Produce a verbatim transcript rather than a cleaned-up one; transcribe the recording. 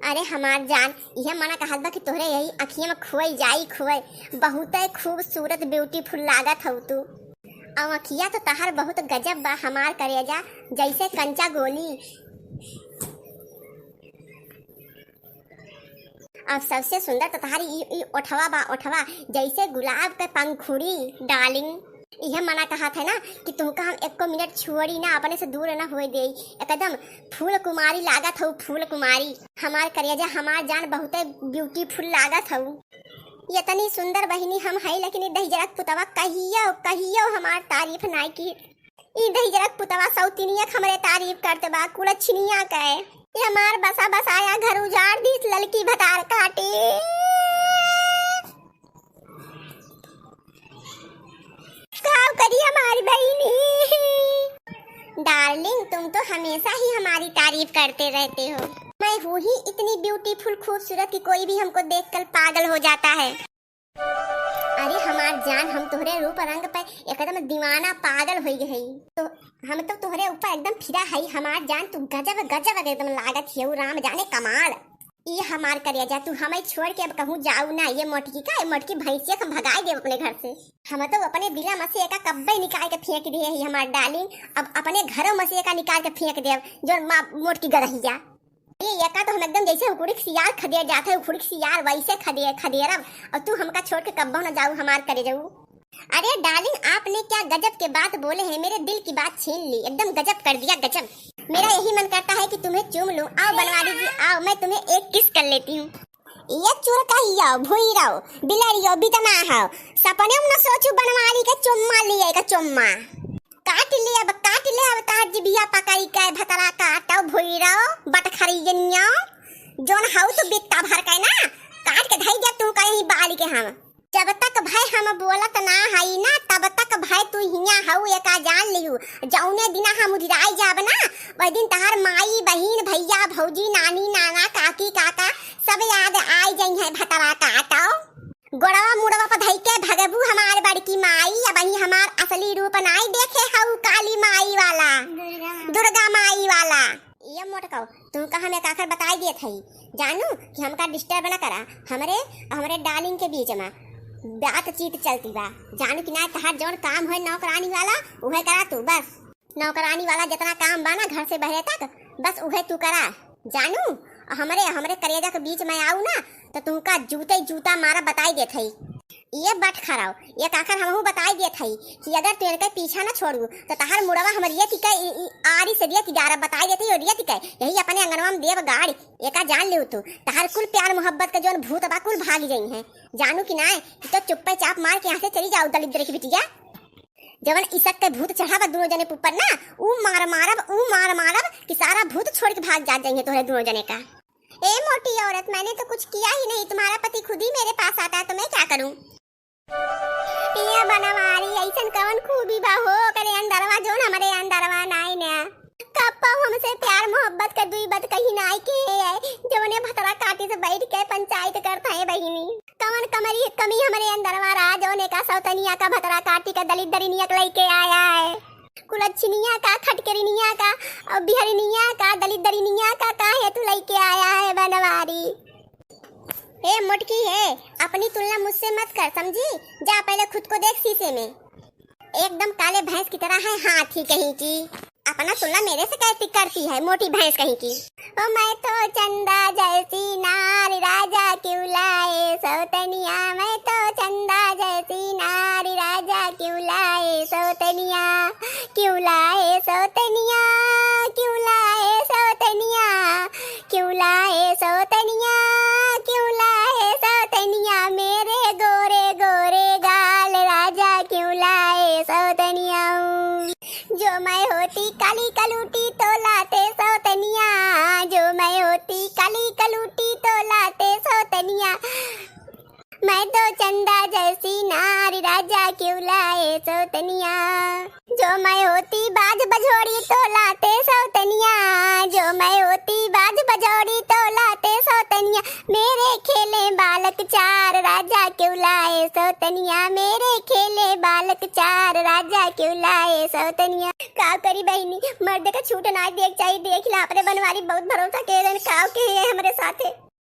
अरे हमार जान, इहे मना कहत बा कि तोहरे यही अखिया में खोई जाई खोई। बहुते खूबसूरत beautiful लागत हऊ तू। अउ अखिया तो तहार बहुत गजब बा हमार करेजा, जैसे कंचा गोली। अब सबसे सुंदर तो तहारी ई, ई ओठवा बा, ओठवा जैसे गुलाब के पंखुड़ी, darling। इहे मना कहत है ना कि तुमका हम एको मिनट छोड़ी ना, अपने से दूर ना होए देई। एकदम फूल कुमारी लागत हऊ, फूल कुमारी। हमार करेजा, हमार जान, बहुते beautiful लागत हऊ। इतनी सुंदर बहिनी हम हई, लेकिन ई दहिजरक पुतवा कहियो, कहियो हमार तारीफ नाई की। ई दहिजरक पुतवा सौतिनिया के हमरे तारीफ करत बा, कुलछिनिया के। ई हमार बसा बसाया घर उजाड़ दीस ललकी भतार काटी। का करी हमारी बहिनी? Darling, तुम तो हमेशा ही हमारी तारीफ करते रहते हो। मैं हूँ ही इतनी beautiful, खूबसूरत कि कोई भी हमको देखकर पागल हो जाता है। अरे हमार जान, हम तोहरे रूप रंग पे एकदम दीवाना पागल हो गए हई। तो हम तो तोहरे ऊपर एकदम फिदा हई हमार जान, तू गजब गजब एकदम लागत हियऊ, राम जाने कमाल। ई हमार करेजा, तू हमें छोड़ के अब कहूँ जाऊ ना, ये मोटकी का, ये मोटकी भैंसिया के हम भगाई देब अपने घर से। हम तो अपने दिला में से एका कब्बे निकाल के फेंक दिए ही हमार darling, अब अपने घरों में से एका निकाल के फेंक देब, जो माँ मोटकी गरहिया। ये एका तो हम एकदम जैसे उखुड़ी के सियार खदेड़ जात है, उखुड़ी के सियार वैसे खदे-, खदेड़ब, और तू हमका छोड़ के कब्बो न जाऊ हमार करेजऊ। अरे darling, आपने क्या गजब के बात बोले हैं, मेरे दिल की बात छीन ली, एकदम गजब कर दिया, गजब। मेरा यही मन करता है कि तुम्हें चूम लूं। आओ बनवारी जी, आओ, मैं तुम्हें एक kiss कर लेती हूँ। ये चुरकहियो, भुइरो, बिलरियो, बितना हो, सपने में न सोचू बनवारी के चुम्मा लिए का चुम्मा। काट लेब, काट लेब तहार जिभिया पकड़ी के भतरा काटो भुइरो, बटखरी जनियो। जौन हऊ तू बित्ता भर के ना, काट के धई देब तू कहीं बाल के हम। जब तक भाई हम बोलत ना हई ना, तब तक भाई तू हियां हऊ, एका जान लिहू। जौने दिना हम उधिराई जाब ना, वही दिन तहार माई, बहिन, भैया, भौजी, नानी, नाना, काकी, काका सब याद आई जइहें भतरा काटो। गोड़वा मुड़वा पर धई के भगबू हमार बड़की माई, अबहीं हमार असली रूप नाई देखे हऊ काली माई वाला, दुर्गा माई। दुर्गा माई वाला। ये मोटकऊ, तुमका हम एक आखर बताई देत हई, जानू कि हमका disturb न करा, हमरे, हमरे darling के बीच में बातचीत चलती बा, जानू कि ना, तहार जौन काम होए नौकरानी वाला, उहे करा तू बस। नौकरानी वाला जितना काम बा ना घर से बहरे तक, बस उहे तू करा, जानू। हमरे, हमरे करेजा के बीच में आऊ ना, तो तुमका जूते जूता मारा बताई देत हई। ये बटखराव, एक आखर हमहू बताई देत हई कि अगर तू इनके पीछा ना छोड़ू, तो तहार मुड़वा हम रेत के, ई, ई आरी से रेत गारा बताई देत हई, और रेत के यही अपने अंगनवा में देब गाड़ी। एका जान लिहू तू, तहार कुल प्यार मोहब्बत के जौन भूत बा, कुल भाग जइहें। जानू कि नाय, कि तो चुप्पे चाप मार के यहाँ से चली जाऊ, दलिद्र की बिटिया। जवन इसक के भूत चढ़ा बा दुनो जने ऊपर ना, ऊ मार मारब, ऊ मार मारब कि सारा भूत छोड़ के भाग जात जाइहें तोहरे दुनो जने का। ए मोटी औरत, मैंने तो कुछ किया ही नहीं, तुम्हारा पति खुद ही मेरे पास आता है, तो मैं क्या करूं? ए बनवारी, ऐसन कवन खूबी बा हो ओकरे अंदरवा, जौन हमरे अंदरवा नाई ना? कप्पा हमसे प्यार मोहब्बत के दुई बात कहीं नाई के है, जौने भतरा काटी से बैठ के पंचायत करता है बहिनी। कवन कमरी, कमी हमरे अंदरवा रहा, जौने का सौतनिया का भतरा काटी का दलित दरिनिया के लइके आया है। कुलच्छिनिया का, खटकरिनिया का, और बिहरिनिया का, दलित दरिनिया का काहे तू लइके आया है बनवारी? ए मोटकी है, अपनी तुलना मुझसे मत कर, समझी? जा पहले खुद को देख शीशे में। एकदम काले भैंस की तरह है, हाथी कहीं की। अपना तुलना मेरे से कैसे करती है, मोटी भैंस कहीं की। ओ मैं तो चंदा जैसी नारी, राजा क्यों लाए सौतनिया, मैं तो चंदा जैसी नारी, राजा क्यों लाए सौतनिया, क्यों लाए सौतनिया, क्यों लाए सौतनिया, क्यों लाए सौतनिया, क्यों लाए सौतनिया, मेरे गोरे गोरे गाल, राजा क्यों लाए सौतनिया। जो मैं होती काली कलूटी तो लाते सौतनिया, जो मैं होती काली कलूटी तो लाते सौतनिया, मैं तो चंदा जैसी नारी, राजा क्यों लाए सौतनिया। जो मैं होती बाज बजोड़ी तो लाते सौतनिया, जो मैं होती बाज बजोड़ी तो लाते सौतनिया, मेरे खेले बालक चार, राजा क्यों लाए सौतनिया, मेरे खेले बालक चार, राजा क्यों लाए सौतनिया। का करी बहिनी, मर्द का छूट ना देख चाहिए, देख ला अपने बनवारी बहुत भरोसा के रहन, काव के है हमरे साथे।